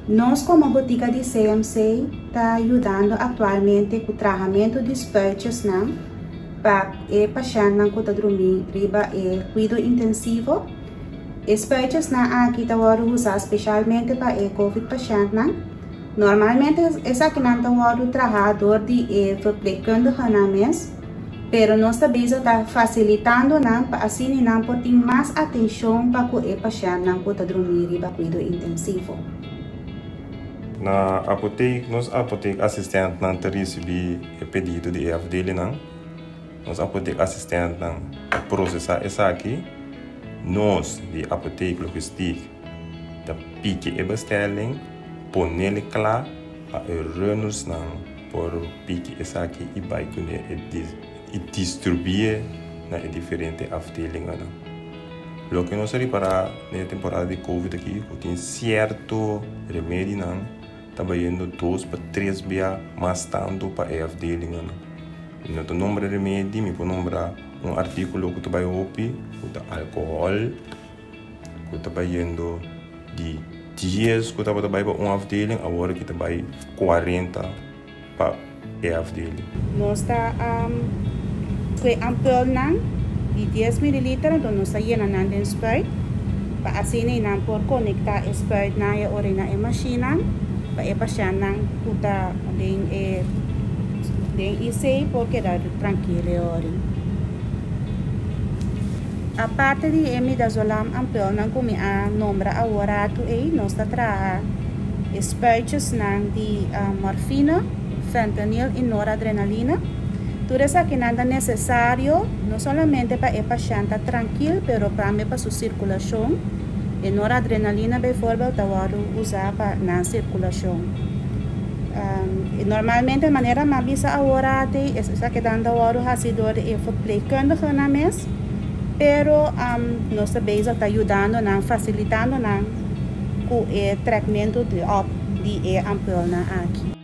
Nos komo botika di CMC ta yudando aktualmente ku trahamentu di spuitjesnan pa e pashèntnan ku ta drumí riba e kuido intensivo. E spuitjesnan aki ta wòrdu usá speshalmente pa e covid pashèntnan. Normalmente esakinan ta wòrdu trahá dor di e verpleegkundigenan mes. Pero nos ta bezig ta fasilitando nan pa asina nan por tin mas atenshon pa ku e pashèntnan ku ta drumí riba kuido intensivo. Na apotek, nos apotek asistèntnan ta risibí e pedido di e afdelinan. Nos apotek asistèntnan ta prosesá esaki. Nos di apotek logistiek ta piki e bestelling, ponele kla pa e runnersnan. Por piki esaki i bai kuné i distribuié na e diferente afdelingannan. Loke nos a ripará den e temporada di covid aki ku tin sierto remedinan ta bayendo dos pa tres bia mas tantu pa e afdelingannan. Mi no ta nombra remedi, mi por nombra un artíkulo ku ta bai hopi ku ta alkohòl. Ku ta bayendo di dies ku tabata bai pa un afdeling awor aki ta bai kuarenta pa e afdeling. Nos ta kue ampulnan di dies mililiter anto nos ta yena nan den spuit pa asina i nan por konektá e spuitnan e ora na e mashinnan pa e pashèntnan ku ta den e den IC por keda trankil e ora. Aparte di e midazolam ampelnan ku mi a nombra awor ratu ei, nos ta traha e spuitjesnan di morfina, fentanyl i noradrenalina. Tur esakinan ta nesesario no solamente pa e pashènt ta trankil, pero tambe pa su sirkulashon. E noradrenalina bijvoorbeeld ta wòrdu usá pa nan sirkulashon. Normalmente manera mi a bisa awor ratu ei, esakinan ta wòrdu hasi dor di e verpleegkundigenan mes. Pero nos ta bezig ta yudando nan, fasilitando nan ku e trekmentu di op di e ampulnan aki.